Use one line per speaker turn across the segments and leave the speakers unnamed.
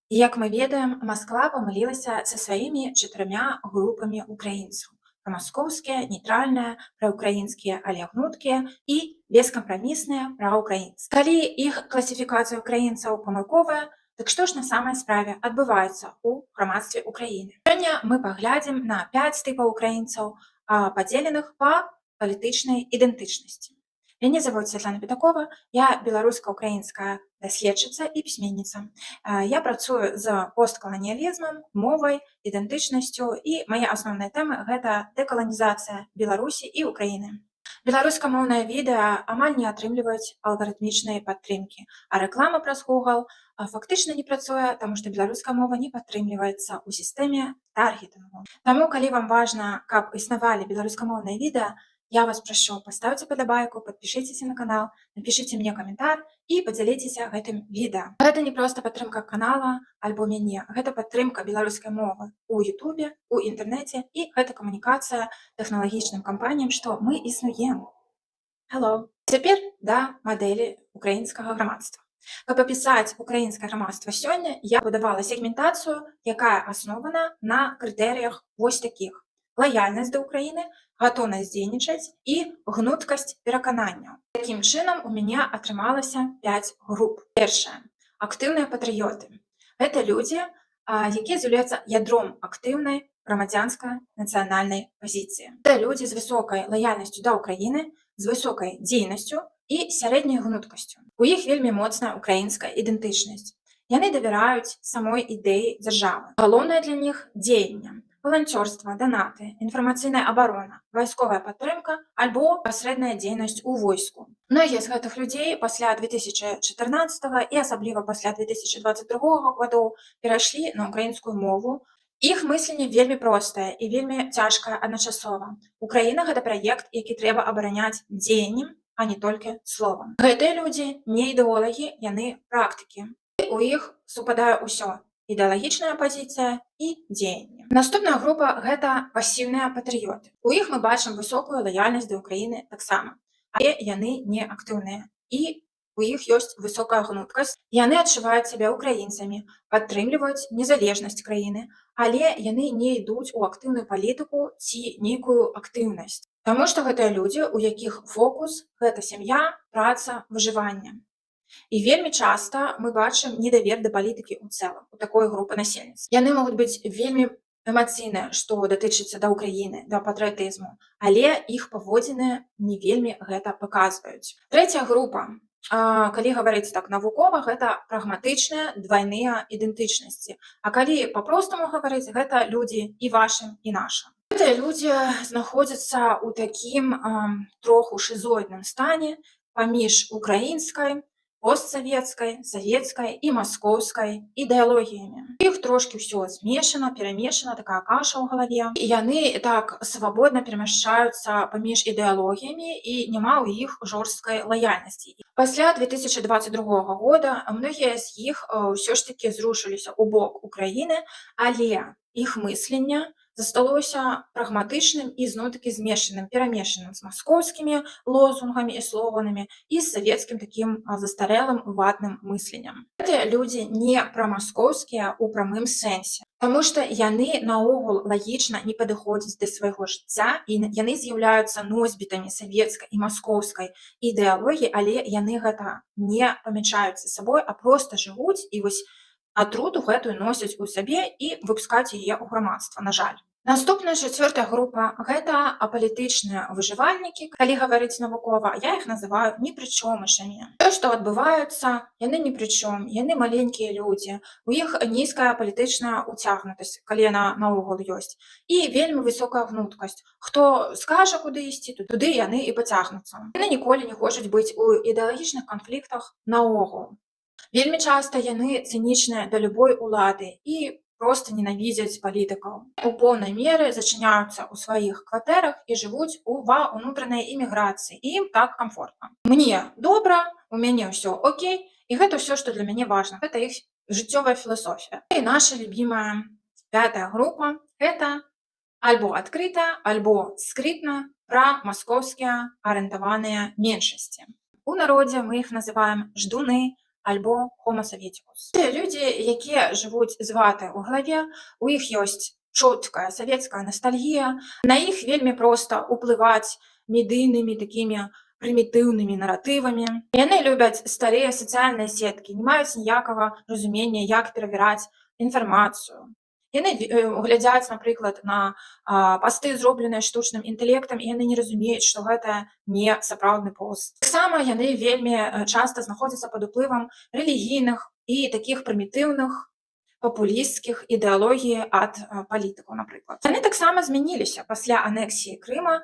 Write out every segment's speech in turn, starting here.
І, як мы ведаем, Масква памылілася са сваімі чатырма групамі украінцаў: прамаскоўскія, нейтральныя, праўкраінскія, але гнуткія, і бескампрамісныя праўкраінцы. Калі іх класіфікацыя украінцаў памылковая, дык што ж на самай справе адбываецца ў грамадстве Украіны? Сёння мы паглядзім на 5 тыпаў украінцаў, падзеленых па палітычнай ідэнтычнасці. Мяне завуць Святлана Пятакова, я беларуска-украінская даследчыца і пісьменніца. Я працую з посткаланіялізмам, мовай, ідэнтычнасцю, і мае асноўныя тэмы — гэта дэкаланізацыя Беларусі і Украіны. Беларускамоўнае відэа амаль не атрымліваюць алгарытмічнай падтрымкі, а рэклама праз Google фактычна не працуе, таму што беларуская мова не падтрымліваецца ў сістэме таргетынгу. Таму, калі вам важна, каб існавалі беларускамоўныя відэа, я вас прашу, пастаўце падабайку, падпішыцеся на канал, напішыце мне каментар і падзяліцеся гэтым відэа. Гэта не проста падтрымка канала альбо мяне, гэта падтрымка беларускай мовы ў Ютубе, у інтэрнэце, і гэта камунікацыя тэхналагічным кампаніям, што мы існуем. Hello. Цяпер да мадэлі украінскага грамадства. Каб апісаць украінскае грамадства сёння, я будавала сегментацыю, якая аснована на крытэрыях вось такіх: лаяльнасць да Украіны, гатоўнасць дзейнічаць і гнуткасць перакананняў. Такім чынам у мяне атрымалася 5 груп. Першае — актыўныя патрыёты. Гэта людзі, якія з'яўляюцца ядром актыўнай грамадзянскай нацыянальнай пазіцыі. Гэта людзі з высокай лаяльнасцю да Украіны, з высокай дзейнасцю і сярэдняй гнуткасцю. У іх вельмі моцная украінская ідэнтычнасць. Яны давяраюць самой ідэі дзяржавы. Галоўнае для них — дзеянне: валанцёрства, данаты, інфармацыйная абарона, вайсковая падтрымка альбо пасрэдная дзейнасць у войску. Многія з гэтых людзей пасля 2014 і асабліва пасля 2022 гадоў перайшлі на украінскую мову. Іх мысленне вельмі простае і вельмі цяжкае адначасова. Украіна — гэта праект, які трэба абараняць дзеяннем, а не толькі словам. Гэтыя людзі не ідэолагі, яны практыкі. У іх супадае ўсё: ідэалагічная пазіцыя і дзеянне. Наступная група — гэта пасіўныя патрыёты. У іх мы бачым высокую лаяльнасць да Украіны таксама, але яны не актыўныя, і у іх ёсць высокая гнуткасць. Яны адчуваюць сябе украінцамі, падтрымліваюць незалежнасць краіны, але яны не ідуць у актыўную палітыку ці нейкую актыўнасць. Таму што гэтыя людзі, у якіх фокус — гэта сям'я, праца, выжыванне. І вельмі часта мы бачым недавер да палітыкі ў цэлым у такой групы насельніцтва. Яны могуць быць вельмі эмацыйныя, што датычыцца да Ўкраіны, да патрыятызму, але іх паводзіны не вельмі гэта паказваюць. Трэцяя група, калі гаварыць так навукова, гэта прагматычныя двайныя ідэнтычнасці. А калі па-простаму гаварыць, гэта людзі і вашым, і нашым. Гэтыя людзі знаходзяцца ў такім троху шызоідным стане паміж украінскай, постсавецкай, савецкай і маскоўскай ідэалогіямі. Іх трошкі ўсё змешана, перамешана, такая каша ў галаве. І яны так свабодна перамяшчаюцца паміж ідэалогіямі, і няма ў іх жорсткай лаяльнасці. Пасля 2022 года многія з іх ўсё ж такі зрушыліся ў бок Украіны, але іх мысленне засталося прагматычным і зноў-такі змешаным, перамешаным з маскоўскімі лозунгамі і слоганамі і з савецкім такім застарэлым ватным мысленнем. Гэтыя людзі не прамаскоўскія ў прамым сэнсе, таму што яны наогул лагічна не падыходзяць да свайго жыцця, і яны з'яўляюцца носьбітамі савецкай і маскоўскай ідэалогіі, але яны гэта не памячаюць за сабой, а проста жывуць і вось атруту гэтую носяць у сабе і выпускаюць яе ў грамадства, на жаль. Наступная, чацвёртая група — гэта апалітычныя выжывальнікі, калі гаварыць навукова, я іх называю непрычомышамі. Тое, што адбываецца, яны ні пры чым, яны маленькія людзі, у іх нізкая палітычная ўцягнутасць, калі яна наогул ёсць, і вельмі высокая гнуткасць. Хто скажа, куды ісці, то туды яны і пацягнуцца. Яны ніколі не хочуць быць у ідэалагічных канфліктах наогул. Вельмі часта яны цынічныя да любой улады і проста ненавідзяць палітыкаў. У поўнай меры зачыняюцца ў сваіх кватэрах і жывуць ва ўнутранай іміграцыі. І ім так камфортна. Мне добра, у мяне ўсё окей, і гэта ўсё, што для мяне важна. Гэта іх жыццёвая філасофія. І наша любімая пятая група — гэта альбо адкрыта, альбо скрытна прамаскоўскія арыентаваныя меншасці. У народзе мы іх называем ждуны альбо homo sovieticus. Тыя людзі, якія жывуць з ватай у галаве, у іх ёсць чоткая савецкая ностальгія, на іх вельмі проста ўплываць медыйнымі такімі прымітыўнымі наратывамі. Яны любяць старыя сацыяльныя сеткі, не маюць ніякага разумення, як перавяраць інфармацыю. Яны глядзяць, напрыклад, на пасты, зробленыя штучным інтэлектам, і яны не разумеюць, што гэта не сапраўдны пост. Таксама яны вельмі часта знаходзяцца пад уплывам рэлігійных і такіх прымітыўных папулісцкіх ідэалогій ад палітыкаў, напрыклад. Яны таксама змяніліся пасля анексіі Крыма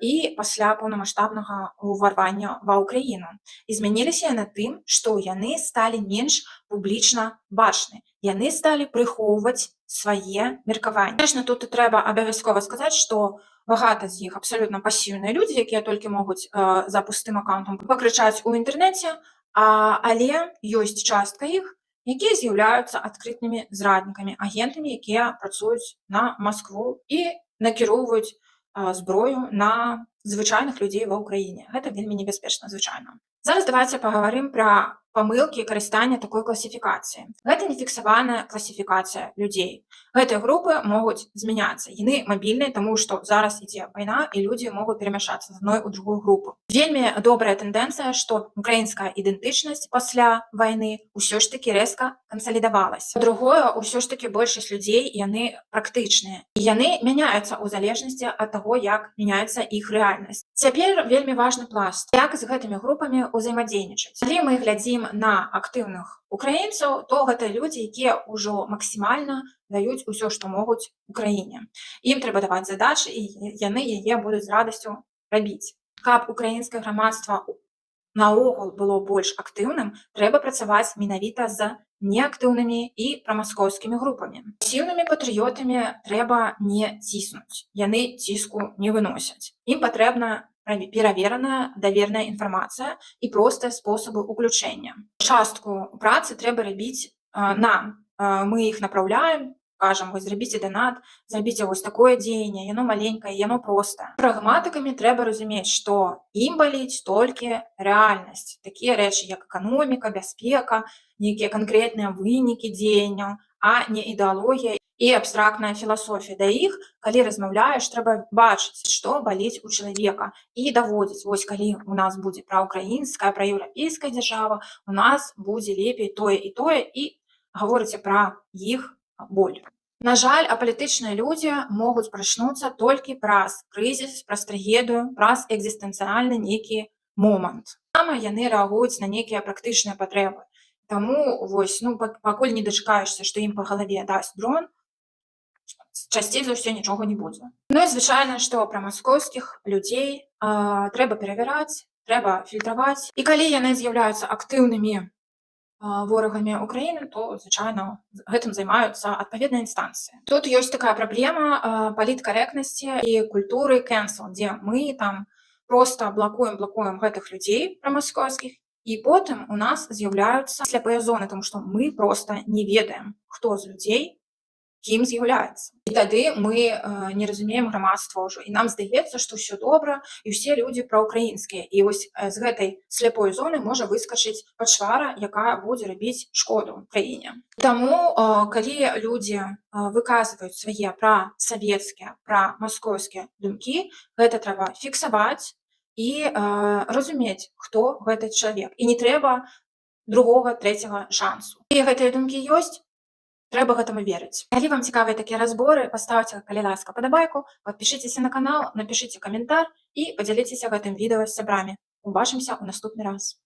і пасля паўнамасштабнага ўварвання ва Ўкраіну. І змяніліся яны тым, што яны сталі менш публічна бачны. Яны сталі прыхоўваць свае меркаванні. Конечно, тут і трэба абавязкова сказаць, што багата з іх абсалютна пасіўныя людзі, якія толькі могуць за пустым акаўнтам пакрычаць у інтэрнэце, але ёсць частка іх, якія з'яўляюцца адкрытымі зраднікамі, агентамі, якія працуюць на Маскву і накіроўваюць зброю на звычайных людзей ва Ўкраіне. Гэта вельмі небяспечна, звычайна. Зараз давайте пагаварым пра памылкі карыстання такой класіфікацыі. Гэта не фіксаваная класіфікацыя людзей. Гэтыя групы могуць змяняцца. Яны мабільныя, таму што зараз ідзе вайна, і людзі могуць перамяшчацца з адной у другую групу. Вельмі добрая тэндэнцыя, што украінская ідэнтычнасць пасля вайны ўсё ж такі рэзка кансалідавалася. Другое, ўсё ж такі большасць людзей, яны практычныя. І яны мяняюцца ў залежнасці ад таго, як мяняецца іх рэальнасць. Цяпер вельмі важны пласт. Як з гэтымі групамі ўзаемадзейнічаць? Калі мы глядзім на актыўных украінцаў, то гэта людзі, якія ўжо максімальна даюць усё, што могуць, Украіне. Ім трэба даваць задачы, і яны яе будуць з радасцю рабіць. Каб украінскае грамадства наогул было больш актыўным, трэба працаваць менавіта з неактыўнымі і прамаскоўскімі групамі. Пасіўнымі патрыётамі трэба не ціснуць. Яны ціску не выносяць. Ім патрэбна перавераная, даверная інфармацыя і простыя спосабы ўключэння. Частку працы трэба рабіць нам. Мы іх направляем, кажам: «Вось, зрабіце данат, зрабіце вось такое дзеянне, яно маленькае, яно простае». Прагматыкамі трэба разумець, што ім баліць толькі рэальнасць. Такія рэчы, як эканоміка, бяспека, нейкія канкрэтныя вынікі дзеянняў, а не ідэалогія і абстрактная філасофія. Да іх, калі размаўляеш, трэба бачыць, што баліць у чалавека, і даводзіць: вось калі у нас будзе праўкраінская, праеўрапейская дзяржава, у нас будзе лепей тое і тое, і гаворыце пра іх боль. На жаль, апалітычныя людзі могуць прачнуцца толькі праз крызіс, праз трагедыю, праз экзістэнцыяльны нейкі момант. Таксама яны рэагуюць на нейкія практычныя патрэбы. Таму вось, ну, пакуль не дачакаешся, што ім па галаве дасць дрон, часцей за ўсё нічога не будзе. Ну і звычайна, што прамаскоўскіх людзей трэба перавяраць, трэба фільтраваць. І калі яны з'яўляюцца актыўнымі ворагамі Украіны, то, звычайна, гэтым займаюцца адпаведныя інстанцыі. Тут ёсць такая праблема паліткарэктнасці і культуры cancel, дзе мы там проста блакуем гэтых людзей прамаскоўскіх, і потым у нас з'яўляюцца сляпыя зоны, таму што мы проста не ведаем, хто з людзей кім з'яўляецца. І тады мы не разумеем грамадства ўжо, і нам здаецца, што ўсё добра і ўсе людзі праўкраінскія. І вось з гэтай сляпой зоны можа выскачыць пачвара, якая будзе рабіць шкоду краіне. Таму калі людзі выказваюць свае прасавецкія, прамаскоўскія думкі, гэта трэба фіксаваць і разумець, хто гэты чалавек. І не трэба другога, трэцяга шансу. І гэтыя думкі ёсць, трэба гэтаму верыць. Калі вам цікавыя такія разборы, паставце, калі ласка, падабайку, падпішыцеся на канал, напішыце каментар і падзяліцеся гэтым відэа з сябрамі. Убачымся ў наступны раз.